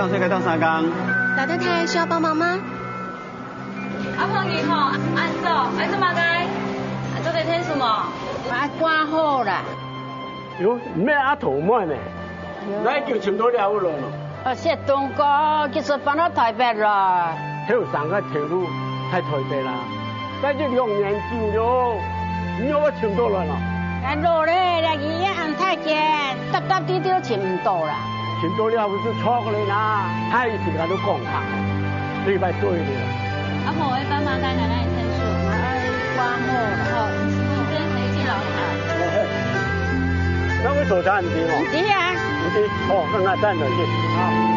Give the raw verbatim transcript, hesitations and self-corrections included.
上次該到三工。老太太需要帮忙吗？阿婆你好，恁早，愛做麼个？做得𢯭手無？啊，掛號啦。喲，毋係阿頭妹呢？哪會尋到這位來咯？啊，雪冬哥，其實搬到台北來。後生个頭路在台北啦。 但係兩年久了，你又尋到來了。哎，老了，這醫院恁大間，搭搭滴滴都尋毋到啦。尋到了不是著了啦，他一直跟你講啊，禮拜做一點。阿婆，我幫忙帶奶奶先去。哎，幫我。好，你先去老家。那位坐車你知無？你知啊。你知？哦，那那站了去。啊。